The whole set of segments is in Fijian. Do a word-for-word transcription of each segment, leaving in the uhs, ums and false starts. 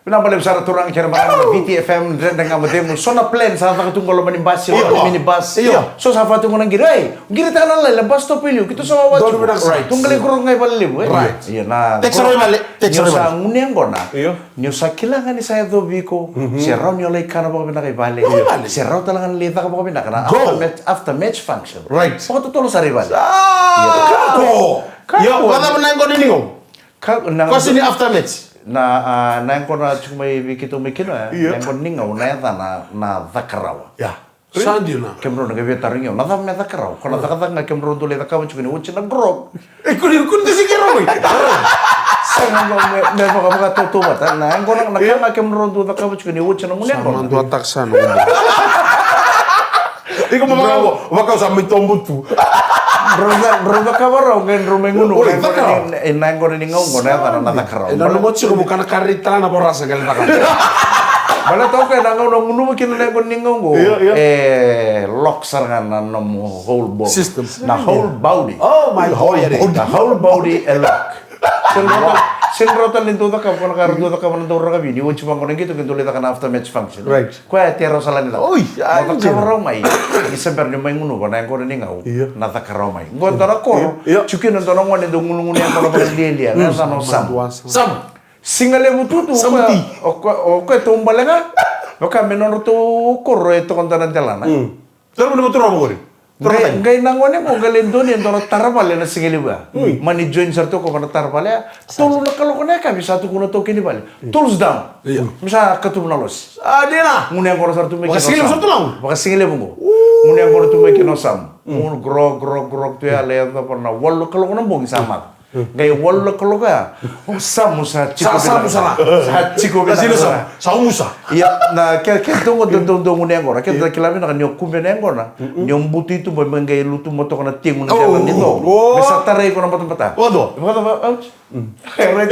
Vinaka vakalevu sara turaga kei na marama na V T F M, Dredre Ga Mo Cegu. So na plane sa caka tu qo loma ni basi, io, loma ni minibus. Io. So sa vaka tu qo na qiri, ei, qiritaka na lailai, bus stop e liu, keitou sa wawa. Donu vinaka sara. Right. Tou qai lai qoroqo ga i vale levu, e? Right. Io, na. Text qoroqo i vale, text qoroqo i vale. Niu sa gunu yaqona. Io. Niu sa kila ga ni sa yacovi iko, mhm, se rawa ni o lai kana vakavinaka i vale. Io, vale. Se rawa tale ga ni lai caka vakavinaka na after match, after match function. Right. Vakatotolo sara i vale. Ah! Io. Kako! Kako! Io, vakacava na yaqona ni gauna? Ka, na, ko sini after match? Na, a, na yaqona tiko mai vei keitou mai kina, e? Io. Na yaqona ni gauna na yacana na Caka Rawa. Ia. Sa dina. Kemudrau na qai via tarogi au, na cava me Caka Rawa? Ko na cakacaka ga kemudrau dau lai cakava tiko ni oti na grog. E, kuni, kuni tasi ke rawa mai. Sa ga me, me vaka, vakatautauvata. Na yaqona, na ka ga kemudrau dau cakava tiko ni oti na gunu yaqona. Sa madua taka sa na gunu. Iko mo vaka, vaka sa mai tobo tu. Drau ca, drau cakava rawa, qai drau mai gunu. Oi, na yaqona ni, na yaqona ni gauna qo na yacana na Caka Rawa. E, na nomu tiko mo kana kari tala na vorasa qai caka. Baleta o koya na gauna o gunuva kina na yaqona ni gauna qo. Io, io. E, lock sara ga na nomu whole body. System. Na whole body. Oh my God. Na whole body e lock. Sega ni rawa, sega ni rawa tale ni dau cakava, ko na ka era dau cakava na dau rakavi, ni oti vaqo na qito, qai dau lai caka na after match function. Right. Koya e tei rawa sara ni caka. Oi, mo cakava rawa mai. Ni se bera ni mai gunuva na yaqona ni gauna. Io. Na Caka Rawa mai. Qo dua na koro. Io, io. Tiko kina dua na gone dau gunugunu yaqona vakalialia. Na yacana o Samu. Samu. Samu. Siga levu tutu, Samu o koya, o koya, o koya taubale ga. Vaka me nodratou koro e toka dua na delana. Mm. Toro mo ni mo toro mo qori. Qai, qai na gone qo qai lai donuya e dua na tara vale na siga levu ya. Ui. Mani join sara tu o koya va na tara vale ya. Tolu na kaloko na yakavi sa tukuna taukei ni vale. Tools down. Io. Me sa katuba na losi. A, dina. Gunu yaqona sara tu mai kina. Vakasiga levu sara tu na gunu. Vakasiga levu qo. Gunu yaqona tu mai kina o Samu. Mm. Gunu grog, grog, grog tu ya, lai yacova na walu na kaloko na bogi sa maca. Qai walu na kaloko ya. O Samu sa tiko vinaka. Sa Samu sara. Sa tiko vinaka sara. Sa umusa. Ia, na ke, ke dou, dou, dou, dou gunu yaqona. Ke da kila vinaka ni o kube na yaqona. Ni o butu i tuba me qai lutu mo toka na tegu na tela ni dou. Me sa tarai iko na batabata. Odo. Vakacava, ouch. Right.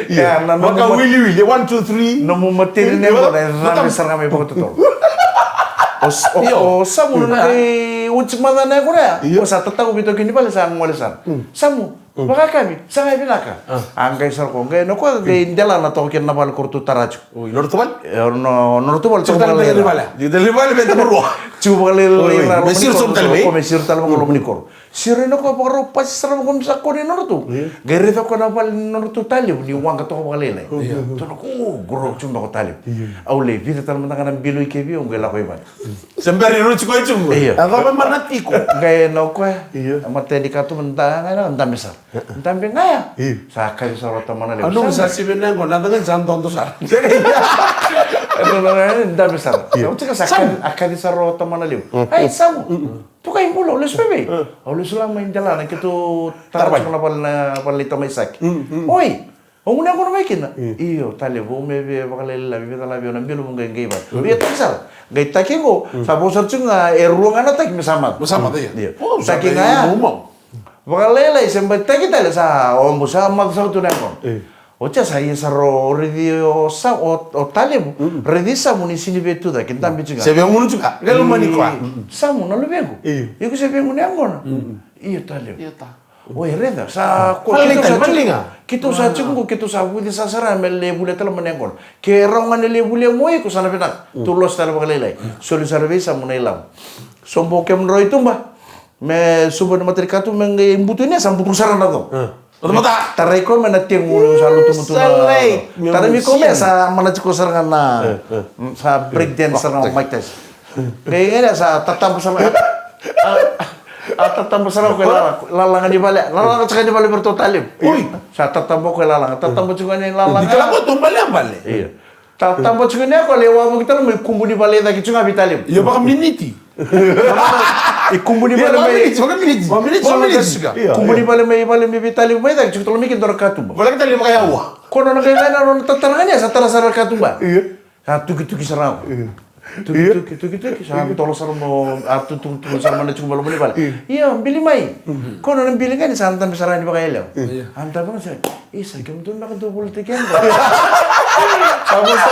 Ia, na nomu mat-, wiliwili, one, two, three. Nomu materi ni yaqona e cabe sara ga mai vakatotolo. O s-, o, o Samu na qai oti maca na yaqona ya. Io. O sa tatau vei taukei ni vale sa gole sara. Samu. Mm. Vakayakavi, sa qai vinaka. A. A qai sara ko, qai na koya, qai delana toka kina na vale ko ratou tara tiko. Oi, nodratou vale? E, no, nodratou vale, tiko vakalailai. Tiko vakalailai, tiko vakalailai. Oi, oi, na loma ni koro, me siro tale mai. Ko me siro tale mai ko loma ni koro. Siro ina koya vakarau pasi sara vaka me sa koro ni nodratou. Io. Qai raica koya na vale ni nodratou talevu, ni waqa toka vakalailai. Io. Tou na ko, o, qoro tiko beka o talevu. Io. Au lai vica tale mada ga na bilo i ke vei au, qai lako i vale. Se bera ni rauti koya tiko. Io. A cava mana tiko. Qai na o koya. Io. A matai ni katuba da, qai na dabe sara. Dabe ga ya. Io. Sa kaci sara o tamana levu. A nomu sa sivi na yaqona, na daga ni sa dodo sara. Dabe sara. Io. Sa kaci, a kaci sara o tamana levu. Ai, Samu. Tukai bula, au lesu vei. Au lesu la mai delana, keitou tara tiko na vale na, vale i tamai saki. Oi. O gunu yaqona mai kina? Io, talevu, me via vakalailai, me via cala vei au na bilo mo qai, qai vale. Via taki sara. Qai taki qo, sa vo sara tiko ga, e rua ga na taki me sa maca. Me sa maca, ia. Io. O, taki ga ya. Vakalailai, se bai taki tale sa, o, mo sa maca sara tu na yaqona. Io. Oti ya sa ia sara o raici o Sa-, o, o talevu. Raici Samu ni sini via tu cake, dabe tiko ga. Se via gunu tiko ga. Qai lomani koya. Samu, na luvequ. Io. Iko se via gunu yaqona. Io, talevu. Io, ta. Oi, raica, sa ko, keitou sa tiko, keitou sa tiko qo, keitou sa vuci sasara me lai volia tale mai na yaqona. Ke rawa ga ni lai volia mai o iko sa na vinaka. Tou losi tale vakalailai. Soli sara vei Samu na ilavo. Sobu o kemudrau i tuba. Me sobu na matanikatuba me qai butu ni ya sa butu sara na co. Tarai koya mai na tegu sa lutu mutu na. Tarai mai koya mai sa mana tiko sara ga na. Sa break dance sara ga Mike Tyson. Qai qai sa tataba sara. A, a tataba sara ko lala, lalaga ni vale, lalaga saka ni vale vei ratou talevu. Oi. Sa tataba ko lalaga, tataba tiko ni lalaga. Ni kala ko tu bale bale. Io. Tataba tiko ni ko le wa mo kitana mai kubu ni vale cake tiko ga vei talevu. Io, vaka miniti. I kubu ni vale mai. Vaka miniti, vaka miniti. Kubu ni vale mai, vale mai vei talevu mai cake tiko tolo mai ki dora katuba. Vale talevu vaka yawa. Ko nona qai qai na nona tatara ga ni sa tara sara katuba. Io. Sa tukituki sara ga. Tukituki, tukituki, sa tolo sara mo, a tu, tu, tu, sara mo na tiko mai loma ni vale. Io, bili mai. Ko na bili ga ni sa dabe sara ni vakayalewa. A dabe ga sara. E, sa kemudou na ka dou vola tiko yani. Sa mo sa.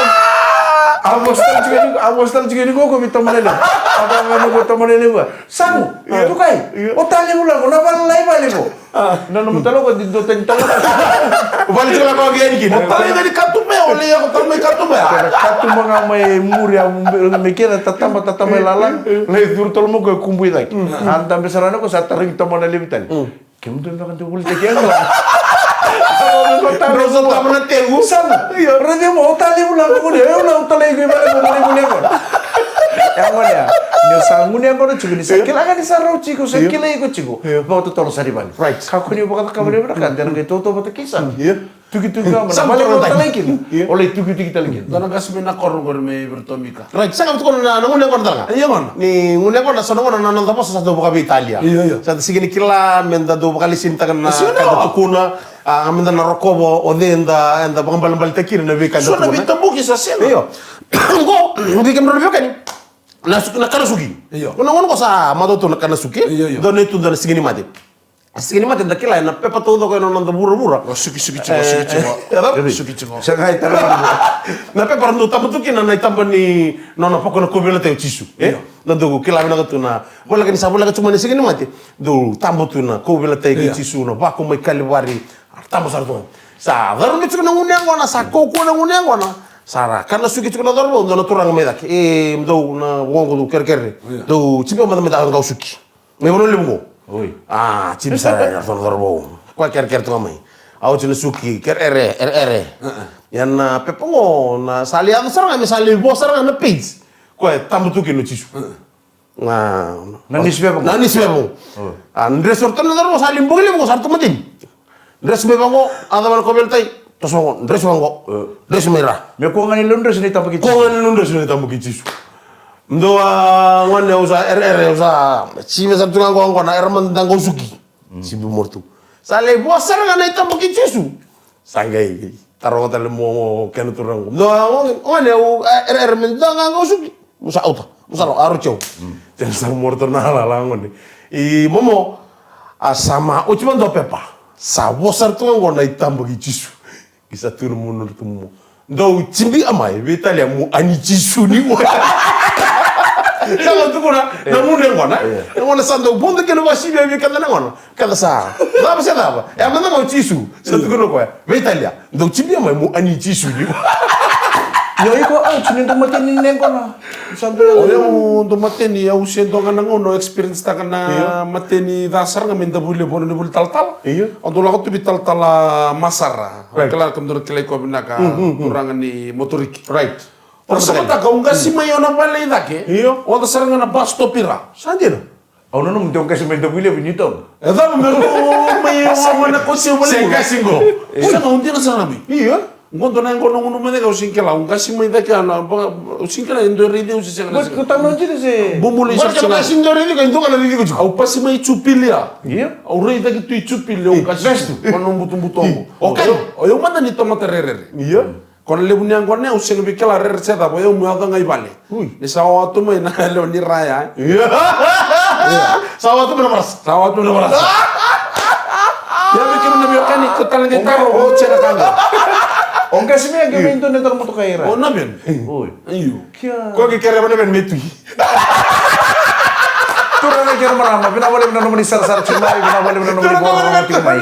A vosa tale tiko ni, a vosa tale tiko ni koko vei tamana levu. A vaka ga ni ko tamana levu. Samu, io, tukai. Io. O tale vula ko na vale lai vale ko. Na nomu tale ko di do tani tale. Vale tiko la ko via ni kina. O tale ga ni katume, o le ko tale mai katume. Kena katume ga mai muri a me kena tatama tatama i lala. Lai curu tale mo ko kubu i cake. A dabe sara na ko sa tarogi tamana levu tale. Kemudou beka dou volitaki au? Drau sa tama na tegu. Sa na. Io. Raica mo, o tale vula ko ni, e, o na o tale iko i vale ko ni, ko ni, ko ni. E a gone ya. Ni o sa gunu yaqona tiko, ni sa kila ga ni sa rau tiko, sa kila iko tiko. Io. Vakatotolo sara i vale. Right. Kakua ni vakacakava levu na ka, de na qai tautauvata kei Samu. Io. Tukituki ga mai na vale ko talai kina. Io. O lai tukituki tale kina. Dua na qase mai na koro qori mai Viritomika. Right, sega vata kona na, na gunu yaqona tale ga. Io, gona. Ni gunu yaqona, so na gona na noda vosa sa dau vakaveitalia. Io, io. Sa da sega ni kila me da dau vakalesinitaka na ka da tukuna, a, me da na rokova o cei eda, eda vakabalebaleta kina na veika eda tukuna. So na veitabuki sa sega. Io. Qo, vei kemudrau na veiwekani. Na suki, na kana suki. Io. Qo na gona qo sa macawa tu na kana suki. Io, io. Dua na itu, dua na siga ni mate. Siga ni mate da kila ena pepa taucoko ena noda vuravura. O suki, suki tiko, e, suki tiko. E, e, suki tiko. Sa qai tara. Na pepa ra dau taba tu kina na itaba ni nona poko na kauveilatai o Jisu. E? Io. Na dau kila vinaka tu na voleka ni sa voleka tiko mai na siga ni mate. Dau taba tu na kauveilatai kei Jisu, na vako mai Kalivari. Taba sara tu. Sa caru tiko na gunu yaqona, sa kaukauwa na gunu yaqona. Sa ra kana suki tiko na cauravou, dua na turaga mai cake. E, dou na voqo dou kerekere. Io. Dou jibi mada mai da qau suki. Mai Vanua Levu qo. Oi. A, jibi sara ya, na cauravou. Koya kerekere tu ga mai. A oti na suki, kerekere, ere, ere. Ia na pepa qo, na sa lai yaco sara ga, me sa lai vo sara ga na page. Koya e taba tu kina o Jisu. Na, na newspaper qo. Na newspaper qo. Oi. A, dress o ratou na cauravou, sa lai bogi levu qo, sa ratou mateni. Dress mai vaqo, a cava na kauveilatai, toso vaqo, dress vaqo, dress mai ra. Me kua ga ni levu dress na itaba kei Jisu. Kua ga ni levu dress na itaba kei Jisu. Dou a gone au sa ere, ere, au sa sivi sara tu ga qo, qo na era mada da qau suki. Sivi mo ratou. Sa lai vo sara ga na itaba kei Jisu. Sa qai taroga tale mo kena turaga. Dou a gone, gone au ere, ere me da ga qau suki. Mo sa auta, mo sa ro, aro tio. Tena sa mo ratou na lala gone. I momo, a sa ma oti mada o pepa. Sa vo sara tu ga qo na itaba kei Jisu. Ki sa tu na mo na tu mo. Dou jibi a mai, veitalia mo ani Jisu ni mo. Sa ga tukuna, na gunu yaqona. Na gona sa dau vodo kena vakasivia vei keda na gona. Keda sa, cava se cava. E a mada ga o Jisu. Sa tukuna o koya. Veitalia. Dou jibi a mai mo ani Jisu ni mo. Io, iko au, ni dou mateni ni yaqona. Sa dou yaqona. O yau dou mateni, au se dua ga na gauna au experience taka na mateni ca sara ga me da vuli, vuli, vuli talatala. Io. Au dau lako tu vei talatala Masara. Right. Kila, kemudou na kilai koya vinaka, turaga ni Moturiki. Right. O sa mataka, au qasi mai o na vale i cake. Io. O ca sara ga na bus stop i ra. Sa dina. Au nanuma de o qasi mai Davuilevu ni tauna. E cava me ko mai o mai na kosi o vale. Se qasi qo. Sa ga au dina sara mai. Io. Qo dua na yaqona gunu mai cake au sega ni kila. Au qasi mai cake au na, au sega ni kila e dua e raici au se sega na. Ko tau na dina se. Bumulu i sa sega. Qasi dua e raici ka, e dua ga na raici ko tiko. Au pasi mai Jubilee. Io. Au raici cake tu i Jubilee au qasi. Vestu. Ko na butubutu qo. O kai. O yau mada ni tamata rerere. Io. Ko na levu ni yaqona au sega ni kila rere se cava, o yau meu yaco ga i vale. Ui. Ni sa otu mai na lewe ni raya. Io. Sa otu mai na marasa. Sa otu mai na marasa. Ia vei kemuni na veiwekani, ko tale qai taro, o tiko na ka qo. O qasi mai qai mai dua na dua na motoka i ra. O na veni. Ui. Io. Kia. Ko qai kere vana veni me tui. Turaga kei na marama, vinaka vakalevu na nomuni sarasara tiko mai, vinaka vakalevu na nomuni vakarorogo tiko mai.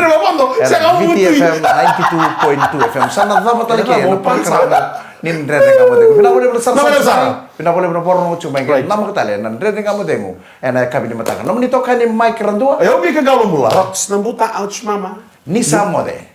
Ena V T F M ninety-two point two F M. Sa na cava tale kei na parkirama ni Dredre Ga Mo Cegu. Vinaka vakalevu na sarasara tiko mai. Vinaka vakalevu na vakarorogo tiko mai. Right. Namaka tale na Dredre Ga Mo Cegu ena yakavi ni mataka. Nomuni tokani Mike Radua. Io, Mike Galo Bula. Rox Nabuta, ouch mama. Ni sa moce.